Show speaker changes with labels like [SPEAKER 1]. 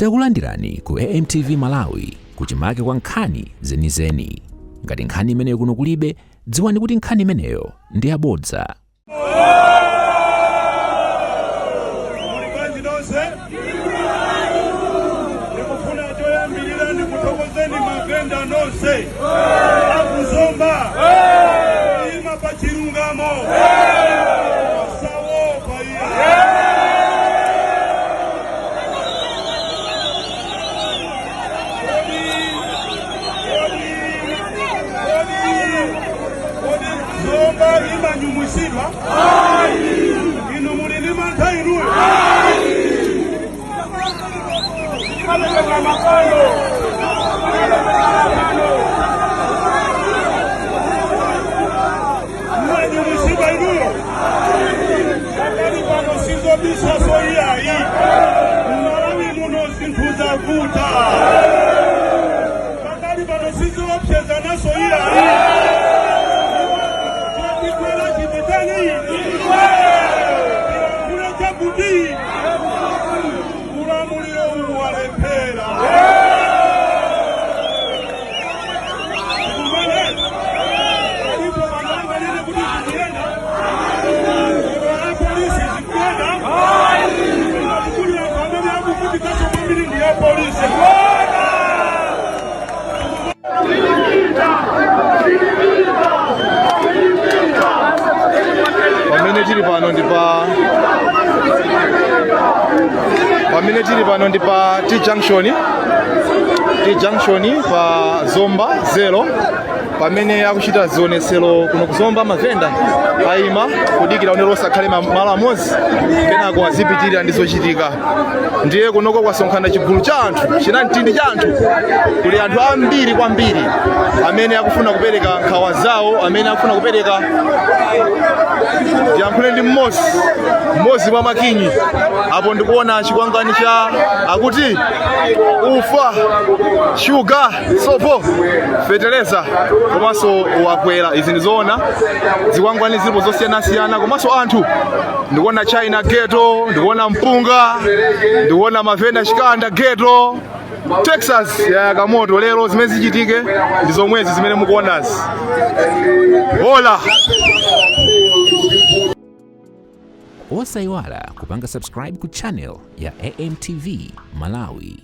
[SPEAKER 1] Takulandirani ku AMTV Malawi kuchimake kwa nkhani zenizeni. Ngati nkhani imeneyo kuno kulibe, dziwani kuti nkhani imeneyo ndi yabodza.
[SPEAKER 2] Muli bwanji nonse? Ndikufuna choyambirira ndikuthokozeni mavenda nonse akuzomba ima pa chilungamo osawopa iya. Kodi Zomba imanyumwisidwa? Inu muli ndi mantha inuyo? Mumanyumwisidwa inuyo? Pakali pano sizobisaso iyayi, Mmalawi muno zinthu zavuta. Pakali pano sizoopsezanaso iyayi. Chatikwera chititani tilankhule chakuti ulamuliro uwu walephera. Tikumane alipo anthu anganene kuti zikuyenda apolisi zikuyenda ngati kuli anthu amene akuvutikaso kwambiri ndi apolisi.
[SPEAKER 3] Pamene tili pano ndi pa T junction, T junction pa Zomba Zero, pamene akuchita zionetsero kuno kuzomba. Mavenda ayima kudikira onero osakhale malo amodzi, kenako azipitirira ndi zochitika. Ndiye kunoko kwasonkhana chigulu cha anthu, chinamtindi cha anthu. Kuli anthu ambiri kwambiri amene akufuna kupereka nkhawa zawo, amene akufuna kupereka. Ndiyankhule ndi mmodzi mwa makinyi apo. Ndikuona chikwangwani cha akuti ufa, shuga, sopo, feteleza komanso wakwera. Izi ndizoona, zikwangwani zilipo zosiyanasiyana komanso anthu. Ndikuona China ghetto, ndikuona mpunga, ndikuona mavenda chikanda ghetto, Texas yayaka moto. Lero zimene zichitike ndi zomwezi zimene mukuonazi. Hola.
[SPEAKER 1] Osayiwala kupanga subscribe ku channel ya AMTV Malawi.